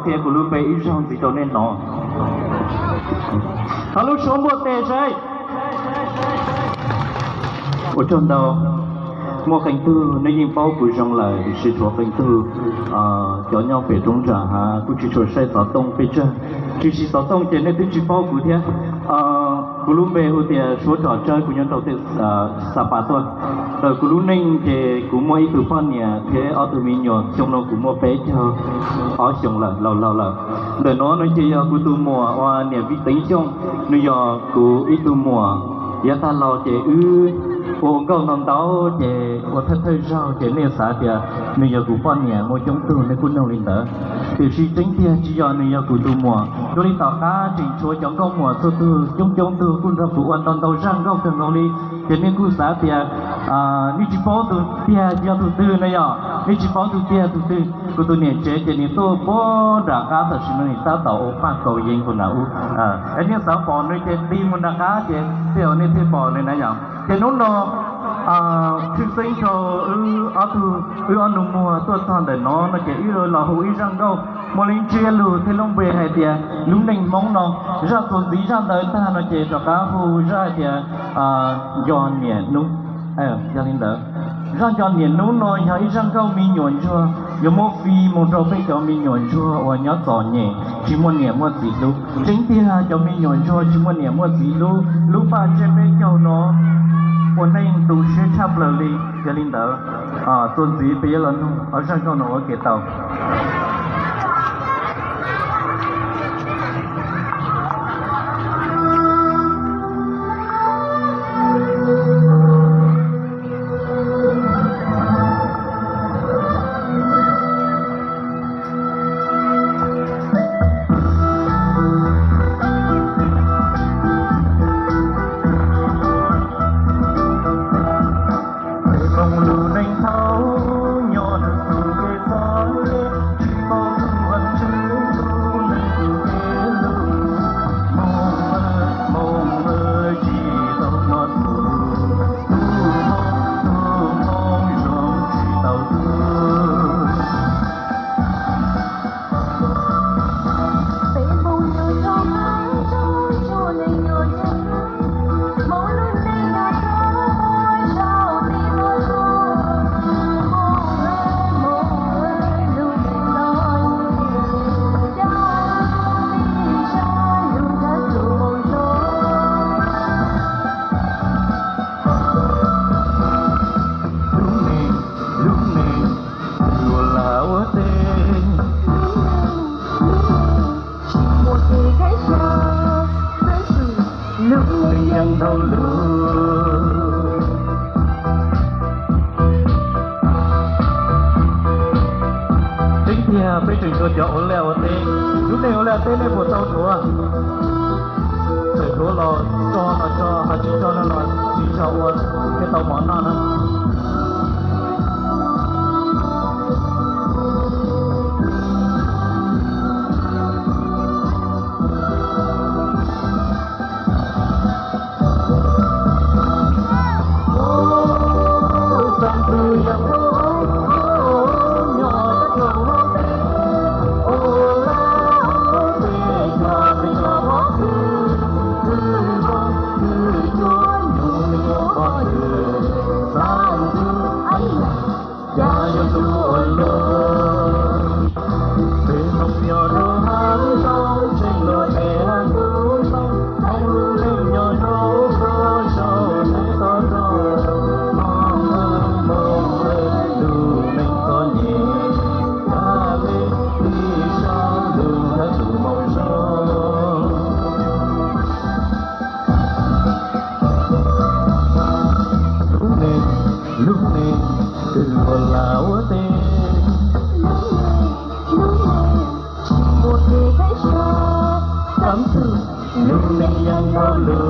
qhia kuv lub npe ib zaug ntxiv rau nej hnov. Thov lub suab npuaj tes saib. Ua tsaug ntau. Muaj qee tug nej yeej paub kuv zoo lawm, tiam sis tshuav qee tug cov nyob pem roob nram hav kuj tsis tshua saib xov tooj pes tsawg. Tsis siv xov tooj ces nej twb tsis paub kuv thiab. Kuv lub npe hu tias Suav Tsom Tsawb, kuv nyob rau tej Xa Pas tuaj. Ntawm kuv lub neej ces kuv muaj ib tug poj niam thiab ob tug me nyuam, xyoo no kuv muaj peb caug ob xyoos lawm, laus laus lawm. Ntawm no no ces yog kuv tus muam uas niam Vij Teev Xyooj, nws yog kuv ib tug muam. Yav tag los ces wb ua nkauj ntau ntau ces ua thawj thawj zaug ces nej xav tias nws yog kuv poj niam, muaj coob tug nej kuj noog li ntawd. Tiam sis tseeb tiag tsis yog, nws yog kuv tus muam. Dua li tom qab tseem tshuav cov nkauj muam txhua tug, coob coob tug kuj nrog kuv ua ntau ntau zaj nkauj kawg nkaus li. Ces nej kuj xav tias nej tsis paub tus tiag yog tus twg na yom, nej tsis paub tus tiag tus twg. Kuv tus niam tsev ces nws tuaj puag nram qab, tam sim no nws tab tom ua paj kaus yeeb puag nram ub. Es nej xav pom nws ces tig mus nram qab ces tej zaum nej thiaj pom nws na yom. Ces hnub no tshwj xeeb rau wb ob tug, wb ob nus muag tuaj txog ntawm no no ces wb los hu ib zaj nkauj muaj lub ntsiab lus thiab lub npe hais tias lub neej Hmoob no. Zaj txuas ntxiv zaj ntawd tag no ces rov qab hu zaj hais tias Nco Niam Hnub. Yog li ntawd, zaj Nco Niam Hnub no yog ib zaj nkauj me nyuam ntsuag, yuav muab fij mus rau peb cov me nyuam ntsuag uas nyob txom nyem tsis muaj niam muaj txiv hlub. Tseeb tiag cov me nyuam ntsuag tsis muaj niam muaj txiv hlub, lub paj tsiab peb caug no ua neej tu siab tshaj plaws li. Yog li ntawd, txuas ntxiv peb yuav los nug ob zaj nkauj no ua ke tau. Lub neej, lub neej, ua laj ua teb. Lub neej yeej dhau lug. Tseeb tiag peb tseem tshuav cov ua laj ua teb. Lub neej ua laj ua teb nej puas tau dhuav? Txawm dhuav los tso los tso, ho tsis tso no los tsis txhob ua, thiaj tau mov noj na. Cas yuav tus ua luaj, peb Hmoob nyob rau hav zoov tseem luag es lub ntoo, Hmoob lub neej nyob rau koj saum teb toj roob. Hmoob, Hmoob, lub neej txom nyem, cas li tib sab lug thab tus moo zoo. Lub neej, lub neej, twb ua laj ua teb. Lub neej, lub neej, tsis muaj kev teb sab, tab sis lub neej yeej dhau lug.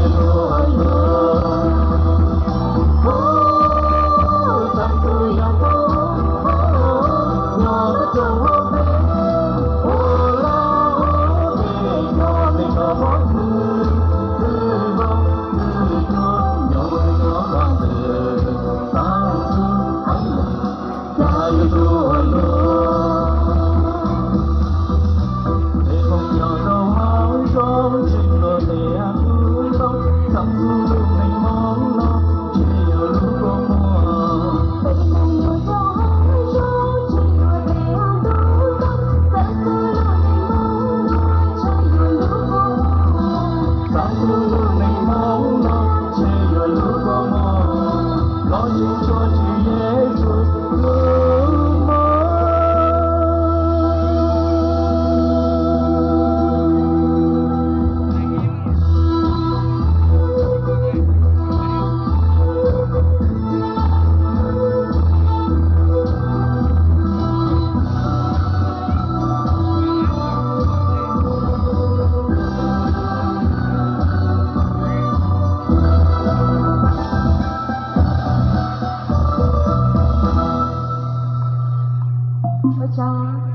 Ua tsaug.